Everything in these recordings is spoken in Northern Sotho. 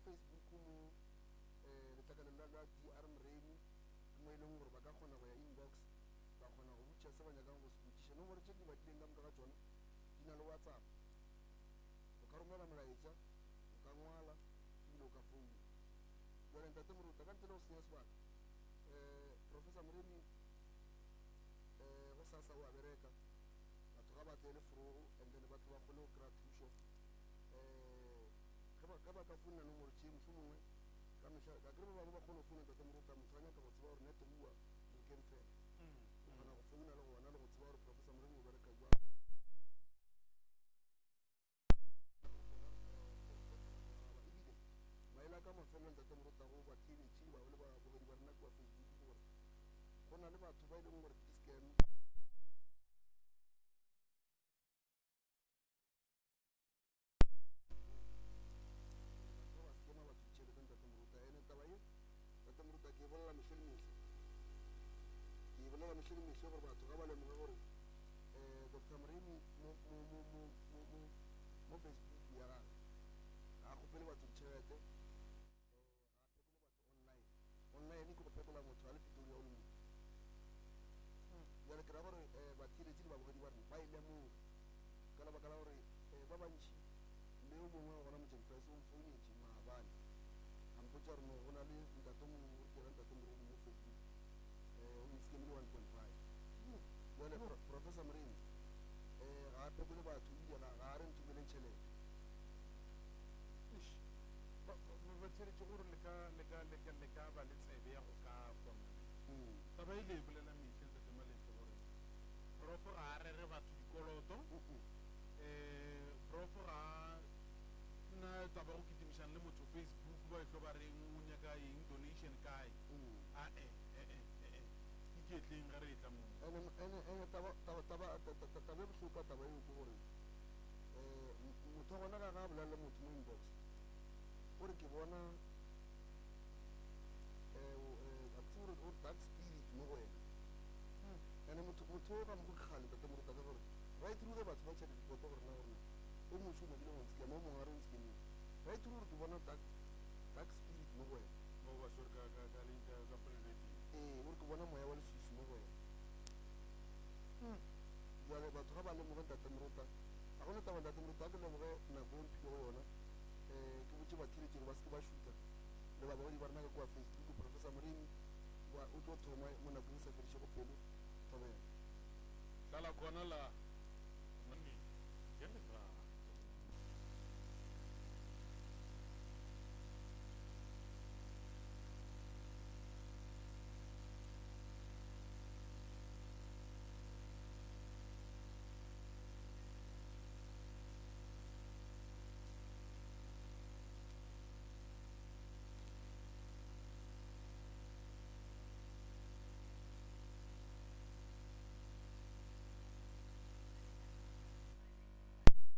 Facebook mo um letlakaleng la la DR Moremi, ke mo e leng gore ba ka kgona go ya inbox ba kgona go botšiša se ba nyakang go se botšiša. Nomoro tše ke di badileng ka moka ga tšona di na le WhatsApp. O ka romela molaetša, o ka ngwala ebile o ka founa. Bjale Ntate Moruta, ka ntle le go senya sebaka, um Professor Moremi um go sasa o a bereka, batho ga ba tle le forogo and then ba tle ba kgone go kry-a thušo. Um ge ba, ge ba ka founela nomoro tše mohlomongwe ka mehla, ka kere ba bangwe ba kgone go founa Ntate Moruta, motho a nyaka go tseba gore net rua nokeng fela, o kgona go founa le gona le go tseba gore Professor Moremi o bereka jwang. Ebile maele a ka mafelelo Ntate Moruta go batheeletši le ba le babogedi ba rena kua Facebook ke gore go na le batho ba e leng gore ke di-scam. Batho ba ba scama batho ditšhelete Ntate Moruta. Ene taba ye Ntate Moruta ke e bolela mehle le mehle. Ke e bolela mehle le mehle gore batho ga ba lemoge gore um Doctor Moremi mo mo mo mo mo mo mo Facebook ya gagwe ga a kgopele batho ditšhelete, um ga a phekole batho online. Online ke go phekola motho a le Pretoria o le mo. Bjale ke ra gore um batheeletši le babogedi ba rena ba e lemoge ka lebaka la gore um ba bantši mme o mongwe wa gona motseng First o mfounetše maabane a mpotša gore no go na le ntate o mongwe o kera ntate Moremi mo Facebook um o ntshikemile 1.5. Bjale Professor Moremi um ga a phekole batho ebile ga ga a re nthomeleng tšhelete. Eish, ba ba ba theeletše gore le ka le ka le ka le ka ba le tsebe ya go ka kwa mane. Mm. Taba e le e bolela mehle Ntate Malefe gore prof ga a rere batho dikoloto. Mm-mm. Eh, prof ga a na taba ya go kitimišana le motho Facebook ba ehlo ba reng o nyaka eng donation kae. Mm. Ae, eh eh eh eh. Iketleng ge re etla moo. Ene ene ene taba taba taba ta- ta- ta- taba e bohloko ka taba eo ke gore um motho wa gona ga ga a bolela le motho mo inbox o re ke bona um a ke tsebe gore o re dark spirit mo go wena. Ene motho motho o ga mo go kgale Ntate Moruta ka gore right through ge batho ba tšha di-report gore na gore na o mosho o nyakile go nscam o mongwe a re o nscamile right through gore ke bona dark dark spirit mo go wena. Mo ba swere ka ka ka ka ka polelo e tee. Ee, o re ke bona moya wa leswiswi mo go wena. Bjale batho ga ba lemoge Ntate Morota, ga gona taba Ntate Morota, a ke leboge nako e mphilego yona um ke botše batheeletši gore ba se ke ba šutha le babogedi ba rena ka kua Facebook. Professor Moremi wa o tlo thoma mo nakong e sa fedišego pelo. Thobela. Tlala khona la Money ya lerato.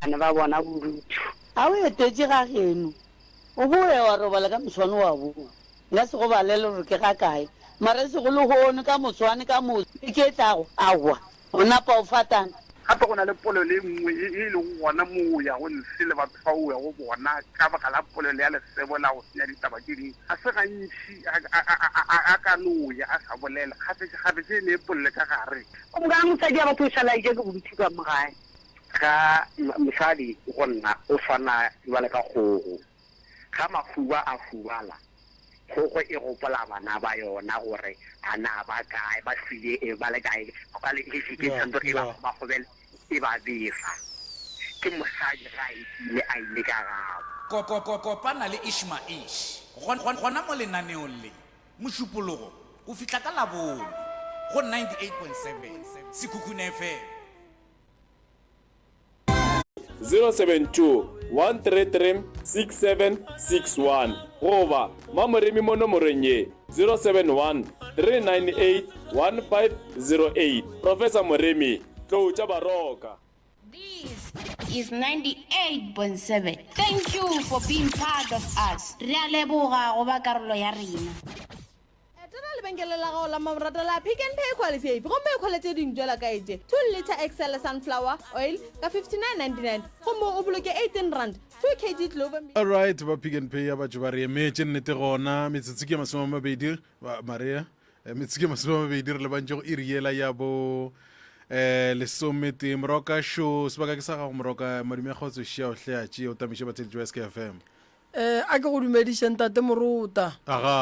Bana ba bona bodutu. A o etetše ga geno, o boe wa robala ka moswane wa boa. Nka se go balele gore ke ga kae, mara e sego lehono, ka moswane, ka moso, beke e tlago, aowa, o napa o fatana. Gape go na le polelo e nngwe ye e lego gona moo o yago ntshe le batho ba o yago bona ka baka la polelo ya lesebo la go senya ditaba tše dingwe. Ga se gantši a a ka no ya a sa bolela. Kgafetšakgafetša e ne e polelo ka gare. O mokana mosadi ya batho o šala a eja ke bodutu ka mo gae. Ga mosadi go nna o swana bjale ka kgogo. Ga mahuba a hubala, kgogo e gopola bana ba yona gore a na ba kae, ba hlwile e ba le kae, ba le ke tshwanetse e ba ba kgobele e ba befa. Ke mosadi ga a etile a ile ka gabo. Kopana le Ishmaish gona mo lenaneong le, Mošupologo go fihla ka Labone go 98.7 Sekhukhune FM. 072 133 6761 goba Mamoremi mo nomorong ye 071 398 1508. Professor Moremi, Tlou tša Baroka. This is 98.7 Thank you for being part of us. Re a leboga go ba karolo ya rena. Etela lebenkele. lebenkele la gago la mmamoratwa la Pick n Pay Quality gomme o ikhwele tše dingwe bjalo ka etše 2 litre Excel Sunflower Oil ka 59.99 gomme o boloke R18 2 kg Clover Meal. Alright, ba Pick n Pay ya batho ba re emetše nnete gona metsotso ke 20 Maria eh, metsotso ke 20 re lebantše go iri yela ya bo eh lesometee moroka šo sebaka ke sa gago moroka madume a kgotso šia o hle a tšee o tamiše batheletši ba SKFM Eh, a ke go dumediše ntate Morota. Aga.